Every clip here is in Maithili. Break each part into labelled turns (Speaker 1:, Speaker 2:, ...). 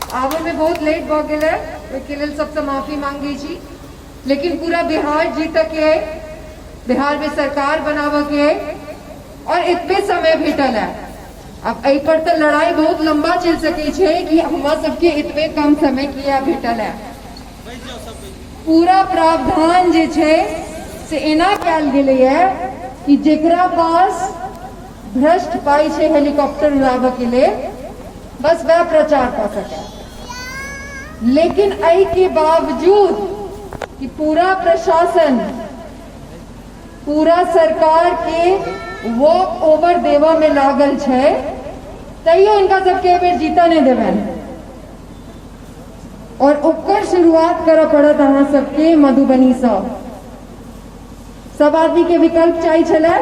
Speaker 1: आबयमे बहुत लेट भऽ गेलै, ओहिके लेल सबसँ माफी मांगै छी, लेकिन पूरा बिहार जीतऽके अइ, बिहारमे सरकार बनाबऽके अइ और एतबे समय भेटल है। अब एहि पर तऽ लड़ाई बहुत लंबा चलि सकै छै कि हमरा सबके एतबे कम समय किया भेटल है। पूरा प्रावधान जे छै से एना कयल गेलैए कि जेकरा पास भ्रष्ट पाइ छै हेलीकॉप्टर उड़ाबऽ के लेल, बस वएह प्रचार कऽ सकै। लेकिन एहि के बावजूद कि पूरा प्रशासन पूरा सरकार के वॉक ओवर देबऽ में लागल छै, तैयो हिनका सबके एहि बेर जीतऽ नहि देबनि। और ओकर शुरुआत करऽ पड़त अहाँ सबके मधुबनीसँ। सब आदमी के विकल्प चाही छलै,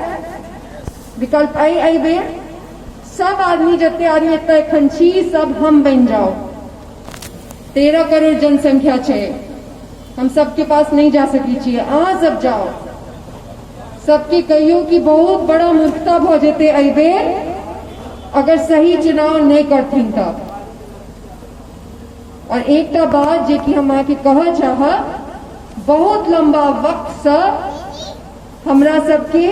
Speaker 1: विकल्प अइ एहि बेर सब आदमी जते आदमी एतऽ एखन छी सब हम बनि जाउ। 13 करोड़ जनसंख्या छै, हम सबके पास नहीं जा सकै छियै, अहाँ सब जाओ, सबके कहियो कि बहुत बड़ा मूर्खता भऽ जेतै एहि बेर अगर सही चुनाव नहीं करथिन तऽ। और एकटा बात जे कि हम अहाँके कहऽ चाहब, बहुत लंबा वक्तसँ हमरा सबके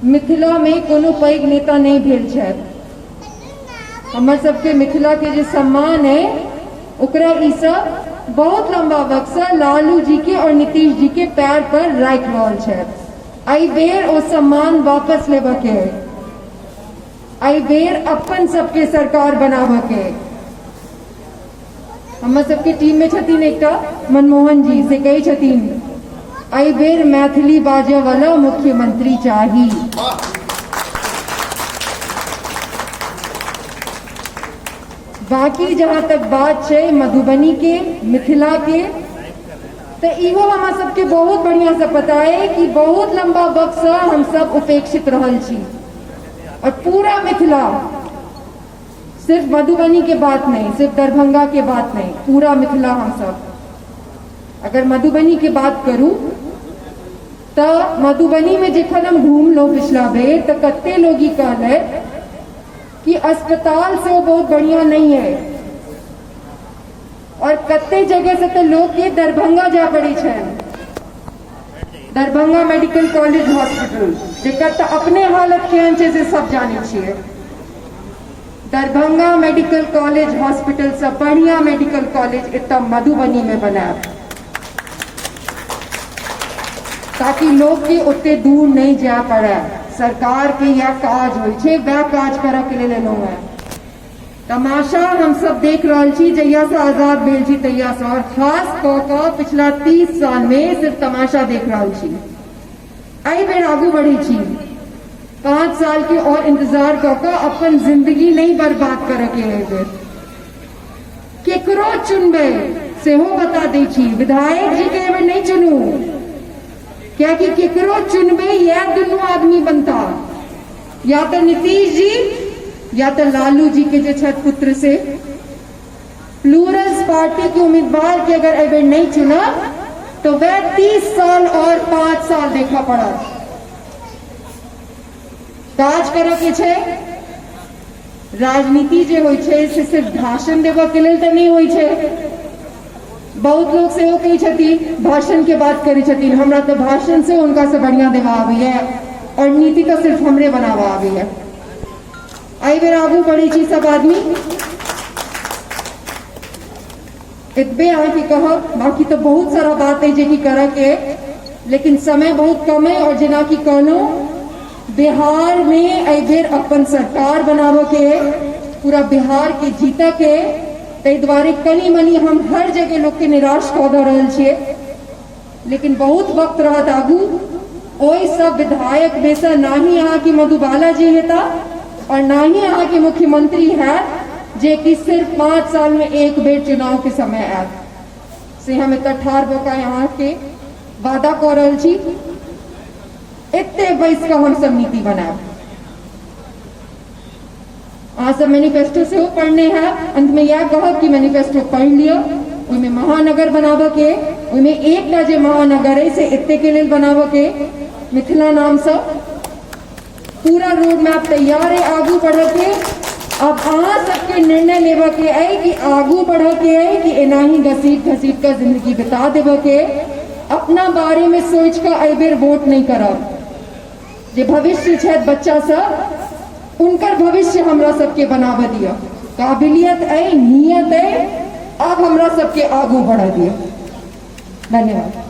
Speaker 1: मिथिला में कोनो पैघ नेता नहीं भेल छथि। हमर सबके मिथिला के जे सम्मान है ओकरा ई सब बहुत लंबा वक्त से लालू जी के और नीतीश जी के पैर पर राखि रहल छथि। एहि बेर ओ सम्मान वापस लेबऽ के है, एहि बेर अपन सबके सरकार बनाबऽ के है। हमर सबके टीम में छथिन एकटा मनमोहन जी, से कहै छथिन एहि बेर मैथिली बाजऽ वाला मुख्यमंत्री चाही। बाकी जहाँ तक बात छै मधुबनी के, मिथिला के, तो इहो हमरा सबके बहुत बढ़िया से पता है कि बहुत लंबा वक्त से हम सब उपेक्षित रहल छी और पूरा मिथिला, सिर्फ मधुबनी के बात नहीं, सिर्फ दरभंगा के बात नहीं, पूरा मिथिला हम सब। अगर मधुबनी के बात करूं तो मधुबनी में जखन हम घूमलहुँ पिछला बेर तो कते लोग ई कहले कि अस्पताल से बहुत बढ़िया नहीं है और कते जगह से तो लोग के दरभंगा जा पड़े छै, दरभंगा मेडिकल कॉलेज हॉस्पिटल, जेकर तो अपने हालत केहन छै से सब जानै छियै। दरभंगा मेडिकल कॉलेज हॉस्पिटल से बढ़िया मेडिकल कॉलेज एतऽ मधुबनी में बनायब ताकि लोग के ओते दूर नहीं जाय पड़े। सरकार के यह काज होइ छै, वएह काज करऽ के लेल एलहुँ हेँ। तमाशा हम सब देख रहल छी जहिया से आजाद भेल छी तहिया से, और खास कऽ कऽ पिछला 30 साल में सिर्फ तमाशा देख रहल छी। एहि बेर आगू बढ़ै छी, 5 साल के और इंतजार कऽ कऽ अपन जिंदगी नहीं बर्बाद करऽ के एहि बेर। केकरो चुनबै सेहो बता दै छी, विधायक जी के एहि बेर नहीं चुनू, कियाकि केकरो चुनबै इएह दुनू आदमी बनता, या तो नीतीश जी या तो लालू जी के जे छथि पुत्र से। प्लूरल्स पार्टी के उम्मीदवार के अगर एहि बेर नहीं चुनब तो वह 30 साल और 5 साल देखा पड़त। काज करऽ के छै, राजनीति जे होइ छै से सिर्फ भाषण देबऽ के लेल तऽ नहि होइ छै। बहुत लोग सेहो कहै छथिन, भाषण के बात करै छथिन, हमरा तऽ भाषण से हुनका से बढ़िया देबा आबैया और नीति तऽ सिर्फ हमरे बनाबऽ आबैया। एहि बेर आगू बढ़ै छी सब आदमी, एतबे अहाँके कहब, बाकी तऽ बहुत सारा बात है जे कि करऽ के, लेकिन समय बहुत कम है। और जेना कि कहलहुँ, बिहार में एहि बेर अपन सरकार बनाबऽ के, पूरा बिहार के जीतऽ के, ताहि दुआरे कनि मनि हम हर जगह लोक के निराश कऽ दऽ रहल छियै, लेकिन बहुत वक्त रहत आगू। ओहि सब विधायक में से ना ही अहाँके मधुबाला जी हेता और ना ही अहाँके मुख्यमंत्री हैत, जे कि सिर्फ 5 साल में एक बेर चुनाव के समय आयत। से हम एतऽ ठाढ़ भऽ कऽ अहाँके वादा कऽ रहल छी, एते बैस कऽ हमसब नीति बनायब। अहाँ सब मैनिफेस्टो सेहो पढ़ने हैब, अंत में इएह कहब कि मैनिफेस्टो पढ़ि लिअ। ओहिमे महानगर बनाबऽ के, ओहिमे एकटा जे महानगर अइ से एते के लेल बनाबऽ के मिथिला नामसँ, पूरा रोड मैप तैयार है आगू बढ़ऽ के। अब अहाँ सबके निर्णय लेबऽ के अइ कि आगू बढ़ऽ के अइ कि एनाही घसीट घसीट कऽ जिंदगी बिता देबऽ के अइ। अपना बारे में सोचि कऽ एहि बेर वोट नहि करब। जे भविष्य छथि बच्चा सब, उनकर भविष्य हमरा सबके बनाबऽ दिअ। काबिलियत अइ, नियत अइ, आब हमरा सबके आगू बढ़ऽ दिअ। धन्यवाद।